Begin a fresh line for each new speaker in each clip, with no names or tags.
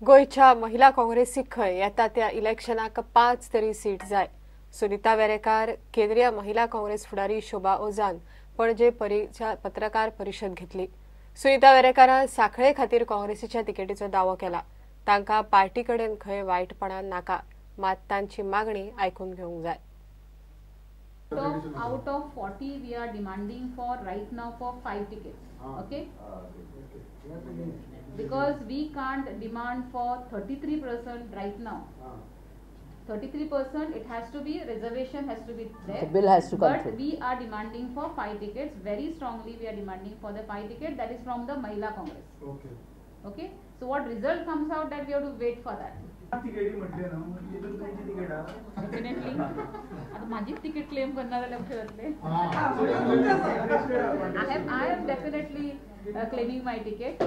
गोंयच्या महिला काँग्रेसीक खंय येता त्या इलेक्शनाक 5 तरी सीट जाय. सुनीता वेरेकार, केंद्रीय महिला काँग्रेस फुडारी शोभा ओझान पणजे पत्रकार परिशद घेतली. सुनीता वेरेकारान सांखळे खातीर काँग्रेसीच्या तिकेटीचो दावो केला. तांकां पार्टी कडेन खंय वायटपणां नाका, मात तांची मागणी आयकून घेवंक जाय.
Out of 40 we are demanding for right now for 5 tickets. Okay, because we can't demand for 33% right now. 33% it has to be, reservation has to be there.
The bill has to come through.
But we are demanding for 5 tickets very strongly. We are demanding for the 5 tickets, that is from the Mahila Congress.
Okay.
Okay. So what result comes out, that we have to wait for that. Definitely. आता माझी ticket claim करणार जाल्यार जातले. I am definitely claiming my ticket.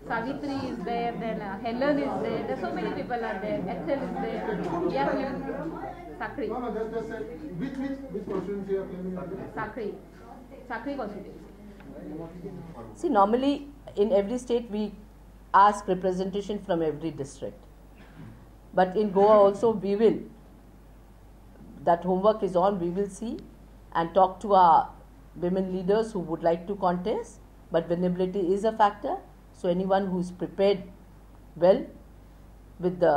Savitri is there, then Helen is there, there so many people are there, Ethel is there. We are claiming Sakhali.
No, no, just say which constituency you are claiming?
Sakhali. Sakhali constituency.
See, normally in every state we ask representation from every district. But in Goa also we will, that homework is on, we will see and talk to our women leaders who would like to contest. But winnability is a factor. So anyone who is prepared well with the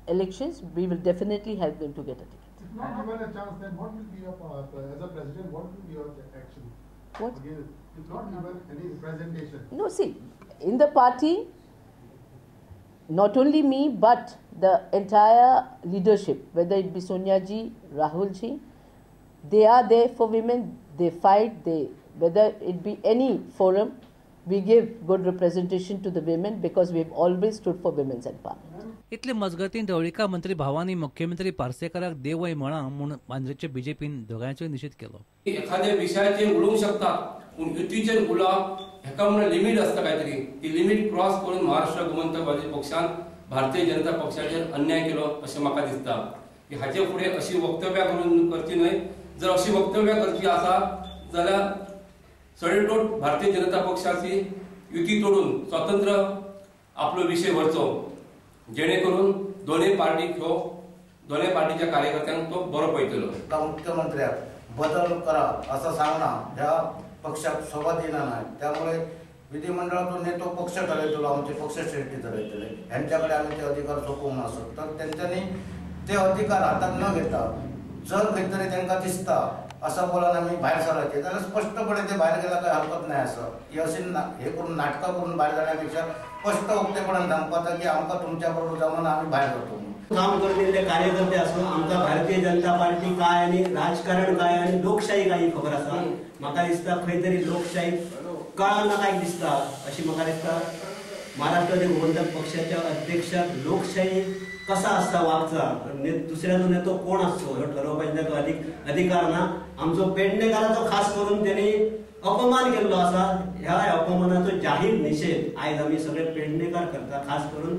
elections, we will definitely help them to get a ticket.
If not given a chance, then what will be your, as a president, what will be your action?
What?
Again, if not given any representation.
No, see, in the party, not only me, but the entire leadership, whether it be Sonia ji, Rahul ji, they are there for women, they fight, they, whether it be any forum, we give good representation to the women because we have always stood for women's empowerment.
इतले मजगतीं ढवळीकार मंत्री भावानी मुख्यमंत्री पार्सेकाराक देवय म्हळां म्हूण मांद्रेचे बीजेपीन दोगांयचोय निशेध केलो.
एखाद्या विशयाचेर उलोवंक शकता पूण युतीचेर उलोवप हेका म्हणून लिमीट आसता कांयतरी, ती लिमीट क्रॉस करून महाराष्ट्र गोमंतकवादी पक्षान भारतीय जनता पक्षाचेर अन्याय केलो अशें म्हाका दिसता. की हाचे फुडें अशी वक्तव्यां करून करची न्हय. जर अशी वक्तव्यां करची आसा जाल्यार सडेतोड भारतीय जनता पक्षाची युती तोडून स्वतंत्र आपलो विशय व्हरचो, जेणे करून दोनूय पार्टीक ह्यो दोनूय पार्टीच्या कार्यकर्त्यांक तो बरो पळयतलो.
मुख्यमंत्र्याक बदल करा असं सांगणं ह्या पक्षाक शोभा दिना नाही. त्यामुळे विधिमंडळातून नेतो पक्ष ठरयतलो, आमचे पक्षश्रेष्ठी ठरयतले, ह्यांच्याकडे आम्ही ते अधिकार सोपोवंक नासत तर तेंच्यांनी ते अधिकार हातात न घेता जर खंय तरी तांकां दिसता असं बोलान आमी भायर सरचे जाल्यार स्पष्टपणे ते भायर गेल्यार काही हरकत नाही. असं की अशी हे करून नाटकां करून भायर जाण्यापेक्षा स्पष्ट उक्तेपणान सांगपाचा की आमकां तुमच्या बरोबर जमना, आमी भायर वता.
काम करलेले कार्यकर्ते आसून आमकां भारतीय जनता पार्टी काय आनी राजकारण काय आनी लोकशाही काय ही खबर आसा. म्हाका दिसता खंय तरी लोकशाही कळना काय दिसता अशी म्हाका दिसता. महाराष्ट्र गोमंतक पक्षाच्या अध्यक्षाक लोकशाही कसा आसता वागचा, दुसऱ्याचो नेतो कोण आसचो हो ठरोवपाचो ताका अधिकार ना. आमचो पेडणेकाराचो खास करून तेणी अपमान केल्लो आसा. ह्या अपमानाचो जाहीर निशेध आयज आमी सगळे पेडणेकार करता, खास करून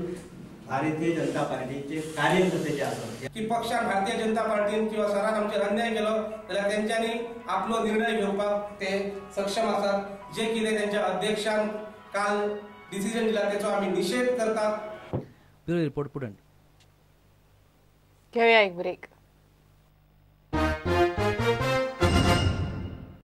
भारतीय जनता पार्टीचे कार्यकर्ते जे आसात.
की पक्षान भारतीय जनता पार्टीन किंवा सरान आमचेर अन्याय केलो जाल्यार तेंच्यांनी आपलो निर्णय घेवपाक ते सक्षम आसात. जे कितें तेंच्या अध्यक्षान काल डिसिजन दिला तेचो आमी निशेध करतात.
Bureau report, Prudent.
घेऊया एक ब्रेक.